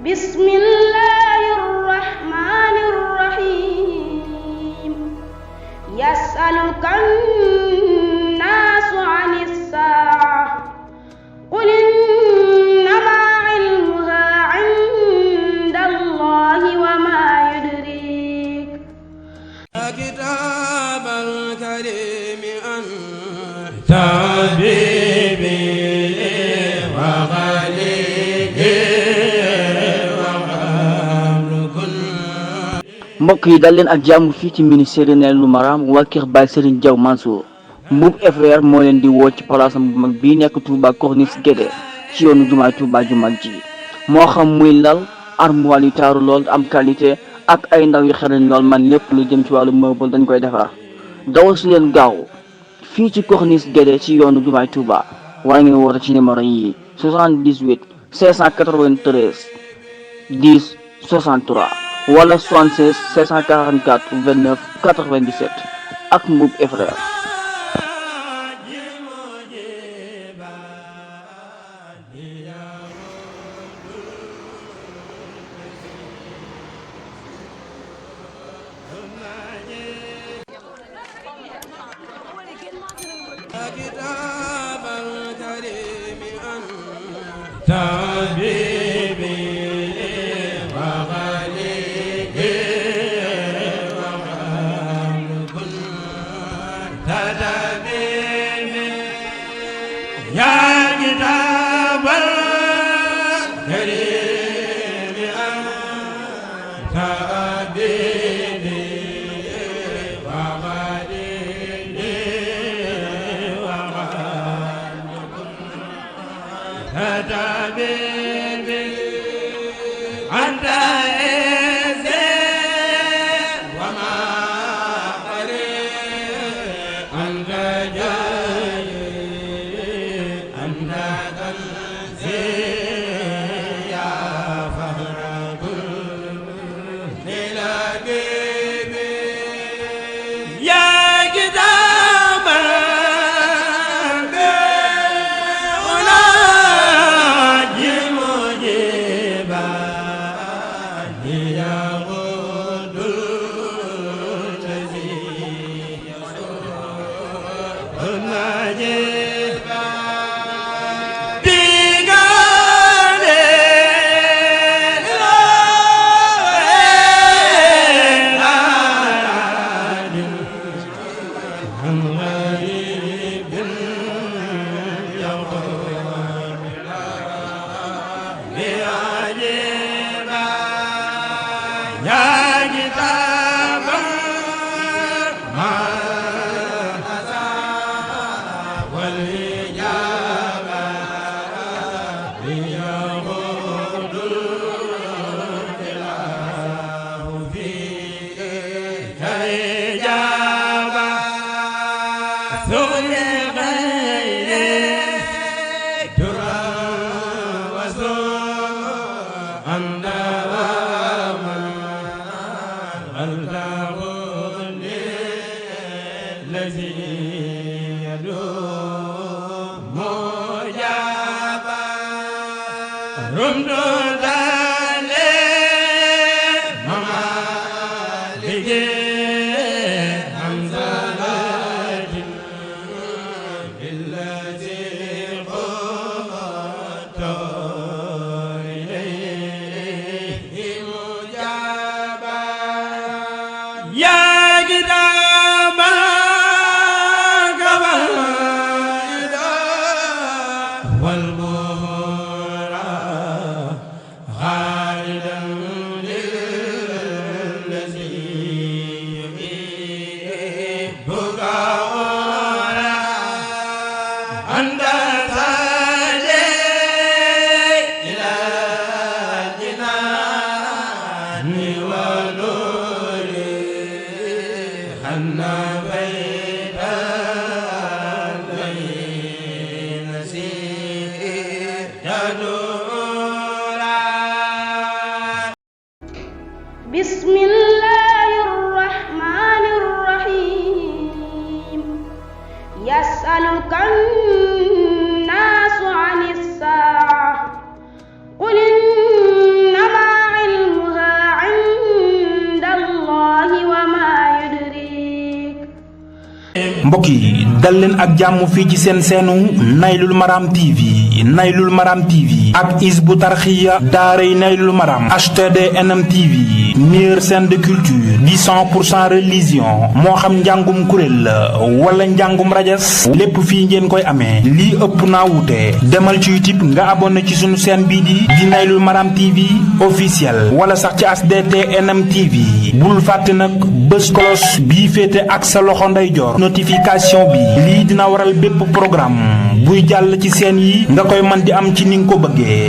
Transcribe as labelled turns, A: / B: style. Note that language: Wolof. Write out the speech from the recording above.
A: بسم الله الرحمن الرحيم يسألك الناس عن الساعة قل إنما علمها عند الله وما يدريك
B: كتاب الكريم أنت حبيبي
C: mbokk yi dal leen ak jàmm fii ci ministère Neynoul Maram waa kër Baye Serigne Diaw Mansour Mbuub FR moo leen di woo ci place bu mag bii nekk Touba Corniche Guédé ci yoonu jumaay Touba ju mag ji moo xam muy lal armoire yu taaru lool am qualité ak ay ndaw yu xarañ lool man lépp lu jëm ci wàllu meuble dañ koy defar dawal si leen gaaw fii ci Corniche Guédé ci yoonu jumaay Touba wala ngeen woote ci numéro yi 78 593 10 63 wala 76 544 29 97 ak Mbuub FR.
A: بسم الله الرحمن الرحيم يسألك الناس عن الساعة قل إنما
D: mbokk yi dal leen ak jàmm fii ci seen seenu Naylul Maram TV Naylul Maram TV ak Hizbut Tarqiyyah daaray Naylul Maram HTD NM TV meilleure chaîne de culture di 100% religion moo xam njàngum kuréel la wala njàngum rajas lépp fii ngeen koy amee lii ëpp naa wuute demal ci YouTube nga abonné ci sunu chaîne bii di Naylul Maram TV officiel wala sax ci HTD NM TV bul fàtte nag bés cloche bii féete ak sa loxo ndeyjoor notification bi lii dina waral bépp programme buy jàll ci seen yi nga koy man di am ci ni nga ko bëggee.